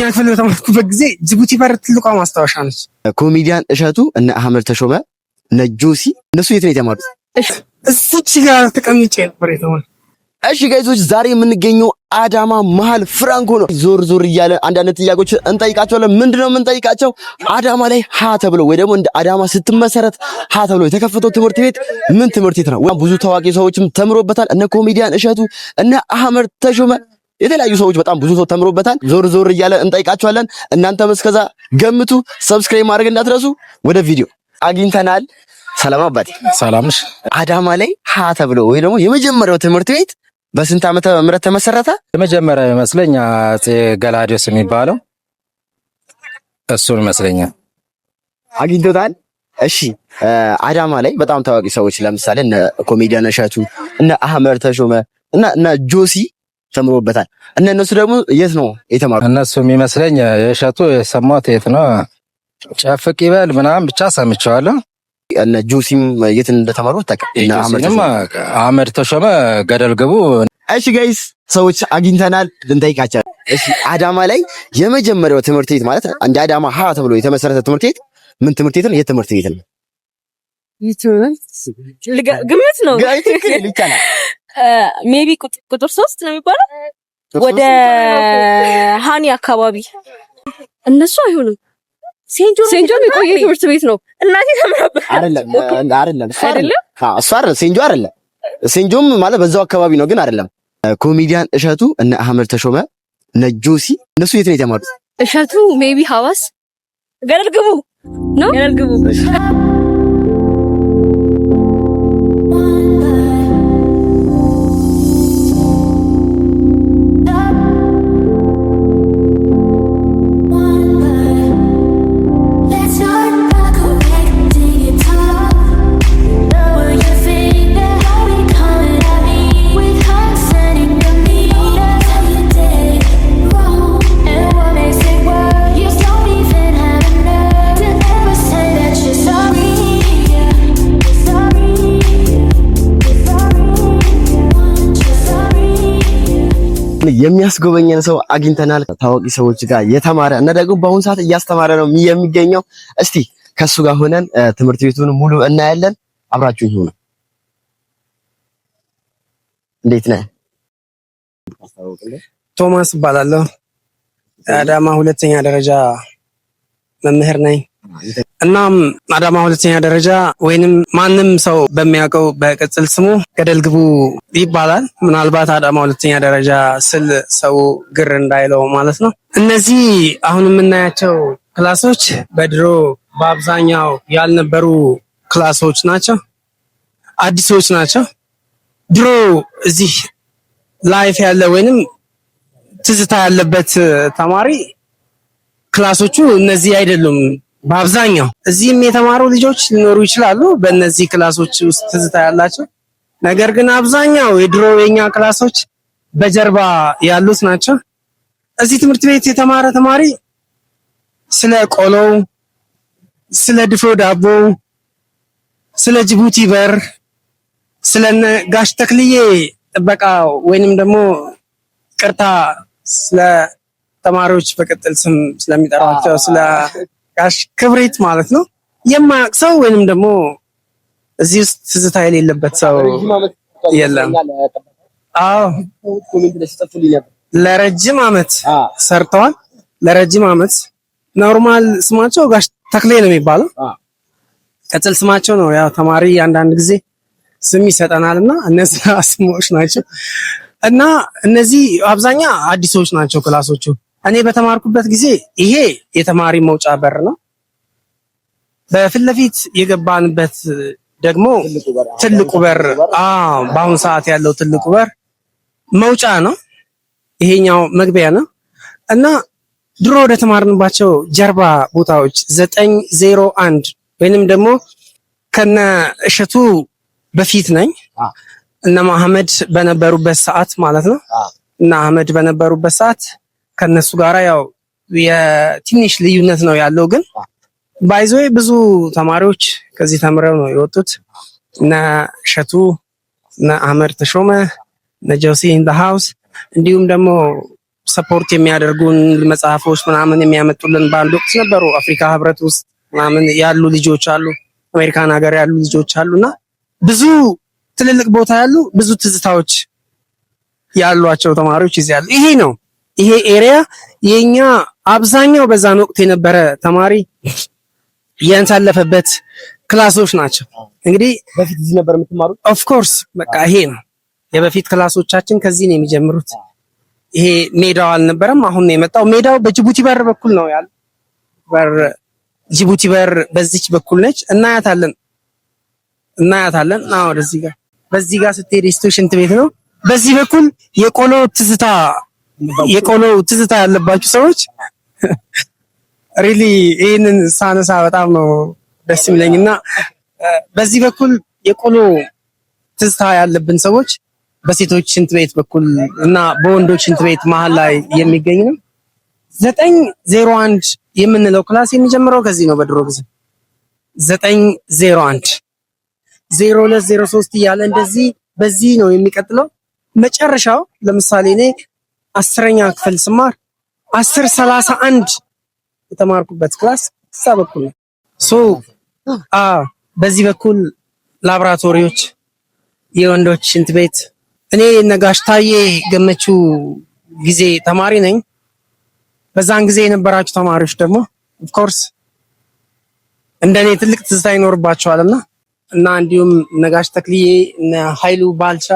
ክፍል በተማርኩበት ጊዜ ጅቡቲ በር ትልቋ ማስታወሻ ነች። ኮሜዲያን እሸቱ እነ አህመድ ተሾመ እነ ጆሲ እነሱ የት ነው የተማሩት? እዚች ጋር ተቀምጬ ነበር የተማርኩት። እሺ guys ኦች፣ ዛሬ የምንገኘው አዳማ መሀል ፍራንኮ ነው። ዞር ዞር እያለ አንዳንድ ጥያቄዎች እንጠይቃቸዋለን። ምንድነው የምንጠይቃቸው? አዳማ ላይ ሀ ተብሎ ወይ ደግሞ እንደ አዳማ ስትመሰረት ሀ ተብሎ የተከፈተው ትምህርት ቤት ምን ትምህርት ቤት ነው? ብዙ ታዋቂ ሰዎችም ተምሮበታል። እነ ኮሜዲያን እሸቱ እነ አህመድ ተሾመ የተለያዩ ሰዎች በጣም ብዙ ሰው ተምሮበታል። ዞር ዞር እያለ እንጠይቃቸዋለን። እናንተም እስከዛ ገምቱ። Subscribe ማድረግ እንዳትረሱ። ወደ ቪዲዮ አግኝተናል። ሰላም አባቴ። ሰላም ነሽ? አዳማ ላይ ሀ ተብሎ ወይ ደግሞ የመጀመሪያው ትምህርት ቤት በስንት ዓመተ ምህረት ተመሰረተ? የመጀመሪያ ይመስለኝ አፄ ገላዲዮስ የሚባለው እሱን ይመስለኛል። አግኝቶታል። እሺ፣ አዳማ ላይ በጣም ታዋቂ ሰዎች ለምሳሌ እነ ኮሜዲያን እሸቱ እነ አህመድ ተሾመ እና እነ ጆሲ ተምሮበታል። እነ እነሱ ደግሞ የት ነው የተማሩት? እነሱ የሚመስለኝ የእሸቱ የሰማሁት የት ነው ጨፍቅ ይበል ምናምን ብቻ ሰምቼዋለሁ። እነ ጆሲም የት እንደተማሩ ታውቃለህ? እነ አህመድ ጆሲንም ተሾመ። አህመድ ተሾመ ገደል ግቡ። እሺ guys፣ ሰዎች አግኝተናል፣ ልንጠይቃቸው። እሺ፣ አዳማ ላይ የመጀመሪያው ትምህርት ቤት ማለት እንደ አዳማ ሀ ተብሎ የተመሰረተ ትምህርት ቤት ምን ትምህርት ቤት ነው? የት ትምህርት ቤት ነው? ግምት ነው። ይቻላል። Maybe ቁጥር 3 ነው የሚባለው፣ ወደ ሃኒ አካባቢ። እነሱ አይሆንም። ሴንጆ። ሴንጆም የቆየ ትምህርት ቤት ነው። እናቴ ተምራበት። አይደለም፣ አይደለም፣ እሱ አይደለም። አዎ፣ እሱ አይደለም፣ ሴንጆ አይደለም። ሴንጆም ማለት በዛው አካባቢ ነው ግን አይደለም። ኮሜዲያን እሸቱ እነ አህመድ ተሾመ እነ ጆሲ እነሱ የት ነው የተማሩት? እሸቱ maybe ሐዋስ። ገደል ግቡ ነው። ገደል ግቡ። Let's start by correcting your talk. Lower your finger, don't be coming at me with hugs and demeanor. Tell you did wrong, and what makes it worse? You don't even have a nerve to ever say that you're sorry. Yeah, you're sorry. You're sorry. You're sorry. የሚያስጎበኘን ሰው አግኝተናል። ታዋቂ ሰዎች ጋር የተማረ እና ደግሞ በአሁኑ ሰዓት እያስተማረ ነው የሚገኘው። እስቲ ከሱ ጋር ሆነን ትምህርት ቤቱን ሙሉ እናያለን። አብራችሁኝ ሁኑ። እንዴት ነህ? ቶማስ እባላለሁ። አዳማ ሁለተኛ ደረጃ መምህር ነኝ። እናም አዳማ ሁለተኛ ደረጃ ወይንም ማንም ሰው በሚያውቀው በቅጽል ስሙ ገደል ግቡ ይባላል። ምናልባት አዳማ ሁለተኛ ደረጃ ስል ሰው ግር እንዳይለው ማለት ነው። እነዚህ አሁን የምናያቸው class ኦች በድሮ በአብዛኛው ያልነበሩ class ኦች ናቸው። አዲሶች ናቸው። ድሮ እዚህ life ያለ ወይንም ትዝታ ያለበት ተማሪ class ኦቹ እነዚህ አይደሉም። በአብዛኛው እዚህም የተማሩ ልጆች ሊኖሩ ይችላሉ፣ በእነዚህ class ኦች ውስጥ ትዝታ ያላቸው። ነገር ግን አብዛኛው የድሮ የኛ class ኦች በጀርባ ያሉት ናቸው። እዚህ ትምህርት ቤት የተማረ ተማሪ ስለ ቆሎው፣ ስለ ድፎ ዳቦ፣ ስለ ጅቡቲ በር፣ ስለ ጋሽ ተክልዬ ጥበቃ ወይንም ደግሞ ቅርታ ስለ ተማሪዎች በቅጥል ስም ስለሚጠሯቸው ስለ ጋሽ ክብሪት ማለት ነው የማያውቅ ሰው ወይንም ደግሞ እዚህ ውስጥ ትዝታ የሌለበት ሰው የለም። አዎ፣ ለረጅም ዓመት ሰርተዋል። ለረጅም ዓመት normal ስማቸው ጋሽ ተክሌ ነው የሚባለው። ቅጽል ስማቸው ነው። ያው ተማሪ አንዳንድ ጊዜ ስም ይሰጠናል እና እነዚህ ስሞች ናቸው። እና እነዚህ አብዛኛ አዲሶች ናቸው class ኦቹ። እኔ በተማርኩበት ጊዜ ይሄ የተማሪ መውጫ በር ነው። በፊት ለፊት የገባንበት ደግሞ ትልቁ በር፣ አዎ፣ በአሁን ሰዓት ያለው ትልቁ በር መውጫ ነው። ይሄኛው መግቢያ ነው። እና ድሮ ወደ ተማርንባቸው ጀርባ ቦታዎች 901 ወይንም ደግሞ ከነ እሸቱ በፊት ነኝ፣ እነ መሐመድ በነበሩበት ሰዓት ማለት ነው። እና አህመድ በነበሩበት ሰዓት ከነሱ ጋራ ያው የትንሽ ልዩነት ነው ያለው። ግን by the way ብዙ ተማሪዎች ከዚህ ተምረው ነው የወጡት። እነ እሸቱ፣ እነ አህመድ ተሾመ፣ እነ ጆሲ in the house፣ እንዲሁም ደግሞ support የሚያደርጉን መጽሐፎች ምናምን የሚያመጡልን በአንድ ወቅት ነበሩ። አፍሪካ ህብረት ውስጥ ምናምን ያሉ ልጆች አሉ፣ አሜሪካን ሀገር ያሉ ልጆች አሉና ብዙ ትልልቅ ቦታ ያሉ ብዙ ትዝታዎች ያሏቸው ተማሪዎች እዚህ ያሉ። ይሄ ነው፣ ይሄ area የኛ አብዛኛው በዛን ወቅት የነበረ ተማሪ ያሳለፈበት class ኦች ናቸው። እንግዲህ በፊት እዚህ ነበር የምትማሩት? Of course፣ በቃ ይሄ ነው የበፊት class ኦቻችን፣ ከዚህ ነው የሚጀምሩት። ይሄ ሜዳው አልነበረም፣ አሁን ነው የመጣው። ሜዳው በጅቡቲ በር በኩል ነው ያለው። በር ጅቡቲ በር በዚች በኩል ነች። እናያታለን፣ እናያታለን። አዎ፣ ወደዚህ ጋር፣ በዚህ ጋር ስትሄድ የሴቶች ሽንት ቤት ነው። በዚህ በኩል የቆሎ ትዝታ ያለባችሁ ሰዎች፣ really ይህንን ሳነሳ በጣም ነው ደስ የሚለኝና በዚህ በኩል የቆሎ ትዝታ ያለብን ሰዎች በሴቶች ሽንት ቤት በኩል እና በወንዶች ሽንት ቤት መሀል ላይ የሚገኝ ነው። 901 የምንለው class የሚጀምረው ከዚህ ነው። በድሮ ጊዜ 901፣ 02፣ 03 እያለ እንደዚህ በዚህ ነው የሚቀጥለው። መጨረሻው ለምሳሌ እኔ 10ኛ ክፍል ስማር 10:31 የተማርኩበት class እዛ በኩል ነው። So በዚህ በኩል ላብራቶሪዎች፣ የወንዶች ሽንት ቤት። እኔ ነጋሽ ታዬ ገመቹ ጊዜ ተማሪ ነኝ። በዛን ጊዜ የነበራችሁ ተማሪዎች ደግሞ of course እንደኔ ትልቅ ትዝታ ይኖርባቸዋልና እና እንዲሁም ነጋሽ ተክልዬ፣ እነ ኃይሉ ባልቻ፣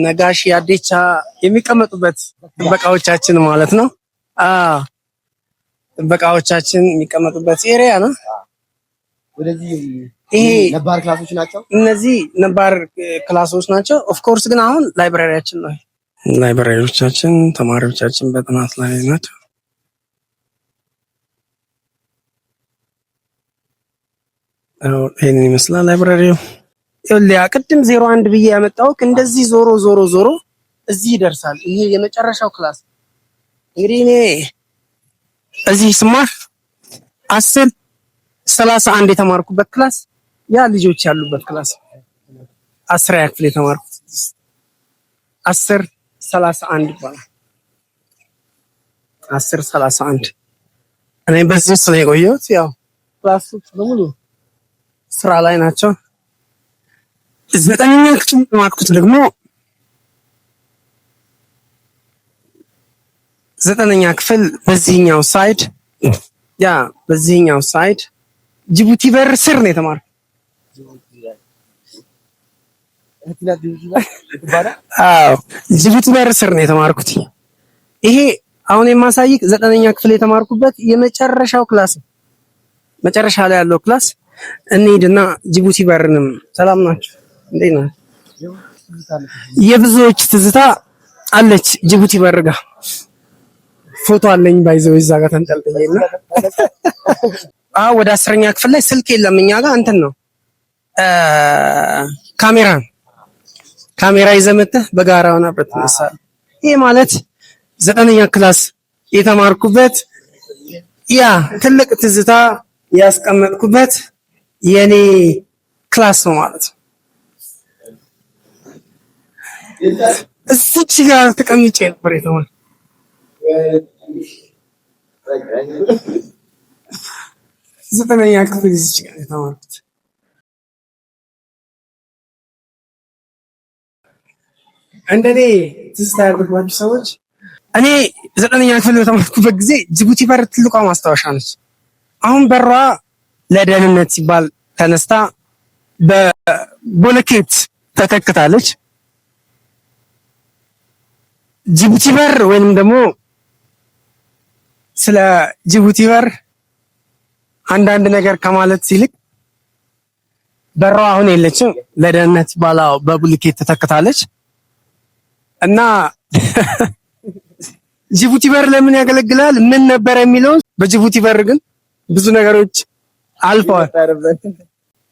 ነጋሽ ያዴቻ የሚቀመጡበት ጥበቃዎቻችን ማለት ነው። ጥበቃዎቻችን የሚቀመጡበት area ነው። ወደዚህ ይሄ ነባር class ኦች ናቸው። እነዚህ ነባር class ኦች ናቸው። Of course ግን አሁን library ያችን ነው። Library ዎቻችን ተማሪዎቻችን በጥናት ላይ ናቸው። ይሄንን ይመስላል library ው። ይኸውልህ ቅድም 01 ብዬ ያመጣው እንደዚህ ዞሮ ዞሮ ዞሮ እዚህ ይደርሳል። ይሄ የመጨረሻው class። እንግዲህ እኔ እዚህ ስማር 10:31 የተማርኩበት class ያ ልጆች ያሉበት class፣ 10ኛ ክፍል የተማርኩት 10:31 ይባላል። 10:31 እኔ በዚህ ውስጥ ነው የቆየሁት። ያው class ኦች በሙሉ ስራ ላይ ናቸው። ዘጠነኛ ክፍል የተማርኩት ደግሞ፣ ዘጠነኛ ክፍል በዚህኛው side፣ yeah፣ በዚህኛው side ጅቡቲ በር ስር ነው የተማርኩት። አዎ፣ ጅቡቲ በር ስር ነው የተማርኩት። ይሄ አሁን የማሳይክ ዘጠነኛ ክፍል የተማርኩበት የመጨረሻው class ነው። መጨረሻ ላይ ያለው class እንሂድና ጅቡቲ በርንም፣ ሰላም ናችሁ? እንዴት ናችሁ? የብዙዎች ትዝታ አለች ጅቡቲ በር ጋር። ፎቶ አለኝ by the way እዛ ጋር ተንጠልጥዬና። አዎ፣ ወደ 10ኛ ክፍል ላይ ስልክ የለም እኛ ጋር፣ እንትን ነው፣ ካሜራ፣ ካሜራ ይዘህ መተህ በጋራ ሆነ አብረህ ትነሳለህ። ይሄ ማለት ዘጠነኛ class የተማርኩበት ያ ትልቅ ትዝታ ያስቀመጥኩበት የኔ class ነው ማለት ነው። እዚች ጋር ተቀምጬ ነበር የተማርኩት። ዘጠነኛ ክፍል እዚች ጋር የተማርኩት። እንደኔ ትዝታ ያለባችሁ ሰዎች፣ እኔ ዘጠነኛ ክፍል በተማርኩበት ጊዜ ጅቡቲ በር ትልቋ ማስታወሻ ነች። አሁን በሯ ለደህንነት ሲባል ተነስታ በቦለኬት ተተክታለች። ጅቡቲ በር ወይንም ደግሞ ስለ ጅቡቲ በር አንዳንድ ነገር ከማለት ይልቅ በሯ አሁን የለችም፣ ለደህንነት ሲባል በቡልኬት ተተክታለች። እና ጅቡቲ በር ለምን ያገለግላል፣ ምን ነበር የሚለውን፣ በጅቡቲ በር ግን ብዙ ነገሮች አልፈዋል።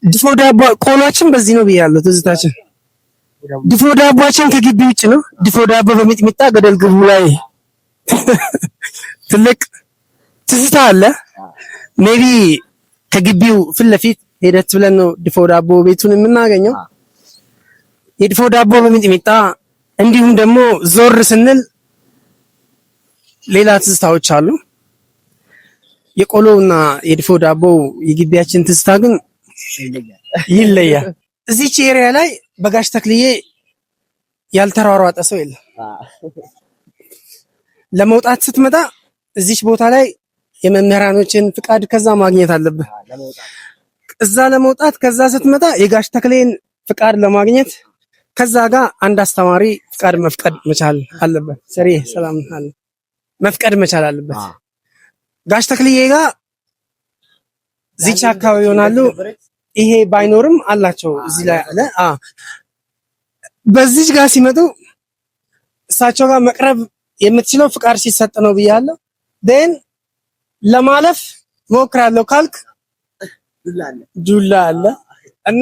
ድፎ ዳቦ ቆሏችን በዚህ ነው ብያለሁ። ትዝታችን ድፎ ዳቦአችን ከግቢ ውጭ ነው። ድፎ ዳቦ በሚጥሚጣ ገደል ግቡ ላይ ትልቅ ትዝታ አለ። Maybe ከግቢው ፊት ለፊት ሄደት ብለን ነው ድፎ ዳቦ ቤቱን የምናገኘው። የድፎ ዳቦ በሚጥሚጣ፣ እንዲሁም ደግሞ ዞር ስንል ሌላ ትዝታዎች አሉ። የቆሎና የድፎ ዳቦ የግቢያችን ትዝታ ግን ይለያል። እዚች area ላይ በጋሽ ተክልዬ ያልተሯሯጠ ሰው የለም። ለመውጣት ስትመጣ እዚች ቦታ ላይ የመምህራኖችን ፍቃድ ከዛ ማግኘት አለብህ። እዛ ለመውጣት ከዛ ስትመጣ የጋሽ ተክሌን ፍቃድ ለማግኘት ከዛ ጋር አንድ አስተማሪ ፍቃድ መፍቀድ መቻል አለበት። ሰሪ ሰላም አለ መፍቀድ መቻል አለበት። ጋሽ ተክልዬ ጋር እዚች አካባቢ ይሆናሉ። ይሄ ባይኖርም አላቸው እዚህ ላይ አለ። በዚች ጋር ሲመጡ እሳቸው ጋር መቅረብ የምትችለው ፍቃድ ሲሰጥ ነው ብያለሁ። Then ለማለፍ ሞክራለሁ ካልክ ዱላ አለ እና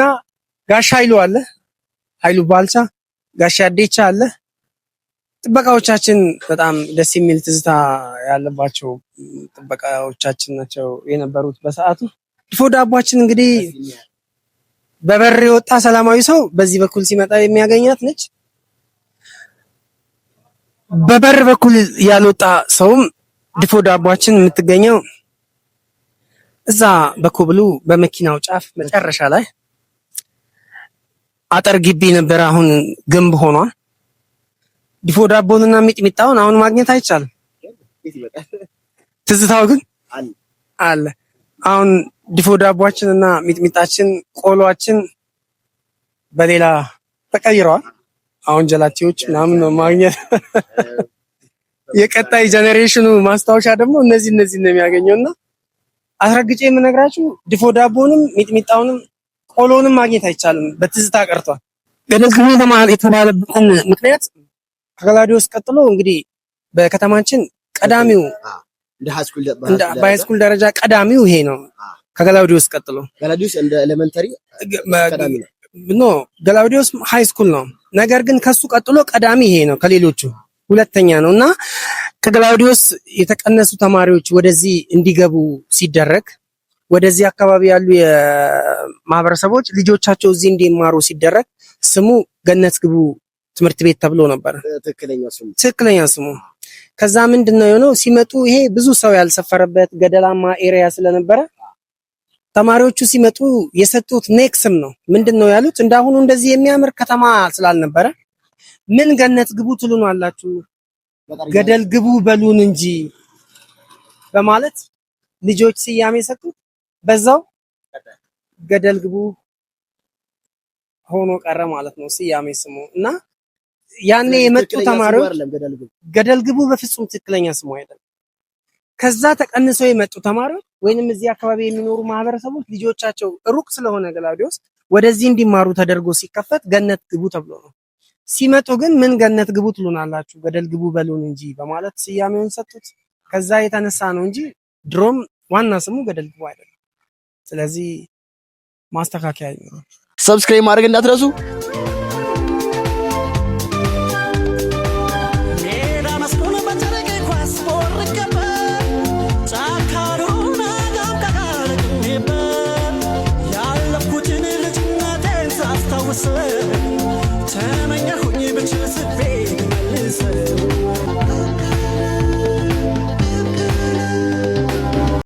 ጋሽ ኃይሉ አለ፣ ኃይሉ ባልቻ፣ ጋሽ አዴቻ አለ። ጥበቃዎቻችን በጣም ደስ የሚል ትዝታ ያለባቸው ጥበቃዎቻችን ናቸው የነበሩት በሰዓቱ። ድፎ ዳቧችን እንግዲህ በበር የወጣ ሰላማዊ ሰው በዚህ በኩል ሲመጣ የሚያገኛት ነች። በበር በኩል ያልወጣ ሰውም ድፎ ዳቧችን የምትገኘው እዛ በኮብሉ በመኪናው ጫፍ መጨረሻ ላይ አጠር ግቢ ነበረ። አሁን ግንብ ሆኗል። ድፎ ዳቦንና ሚጥሚጣውን አሁን ማግኘት አይቻልም። ትዝታው ግን አለ። አሁን ድፎ ዳቧችን እና ሚጥሚጣችን ቆሏችን በሌላ ተቀይረዋል። አሁን ጀላቲዎች ምናምን ነው ማግኘት። የቀጣይ generation ኑ ማስታወሻ ደግሞ እነዚህ እነዚህ ነው የሚያገኘውና አስረግጬ የምነግራችሁ ድፎ ዳቦንም ሚጥሚጣውንም ቆሎንም ማግኘት አይቻልም። በትዝታ ቀርቷል። ገደል ግቡ የተባለበትን ምክንያት ከገላውዴዎስ ቀጥሎ እንግዲህ በከተማችን ቀዳሚው እንደ high school በ high school ደረጃ ቀዳሚው ይሄ ነው። ከገላውዴዎስ ቀጥሎ ገላውዴዎስ እንደ elementary ቀዳሚ ነው። No፣ ገላውዴዎስ high school ነው። ነገር ግን ከሱ ቀጥሎ ቀዳሚ ይሄ ነው፣ ከሌሎቹ ሁለተኛ ነው። እና ከገላውዴዎስ የተቀነሱ ተማሪዎች ወደዚህ እንዲገቡ ሲደረግ፣ ወደዚህ አካባቢ ያሉ የማህበረሰቦች ልጆቻቸው እዚህ እንዲማሩ ሲደረግ ስሙ ገነት ግቡ ትምህርት ቤት ተብሎ ነበር። ትክክለኛ ስሙ። ትክክለኛ ስሙ። ከዛ ምንድን ነው የሆነው? ሲመጡ ይሄ ብዙ ሰው ያልሰፈረበት ገደላማ area ስለነበረ ተማሪዎቹ ሲመጡ የሰጡት nick ስም ነው። ምንድን ነው ያሉት? እንዳሁኑ እንደዚህ የሚያምር ከተማ ስላልነበረ ምን ገነት ግቡ ትሉን አላችሁ፣ ገደል ግቡ በሉን እንጂ በማለት ልጆች ስያሜ ሰጡት። በዛው ገደል ግቡ ሆኖ ቀረ ማለት ነው ስያሜ ስሙ። እና ያኔ የመጡ ተማሪዎች ገደል ግቡ በፍጹም ትክክለኛ ስሙ አይደለም። ከዛ ተቀንሰው የመጡ ተማሪዎች ወይንም እዚህ አካባቢ የሚኖሩ ማህበረሰቦች ልጆቻቸው ሩቅ ስለሆነ ገላውዴዎስ ወደዚህ እንዲማሩ ተደርጎ ሲከፈት ገነት ግቡ ተብሎ ነው። ሲመጡ ግን ምን ገነት ግቡ ትሉናላችሁ፣ ገደል ግቡ በሉን እንጂ በማለት ስያሜውን ሰጡት። ከዛ የተነሳ ነው እንጂ ድሮም ዋና ስሙ ገደል ግቡ አይደለም። ስለዚህ ማስተካከያ ይኖራል። Subscribe ማድረግ እንዳትረሱ።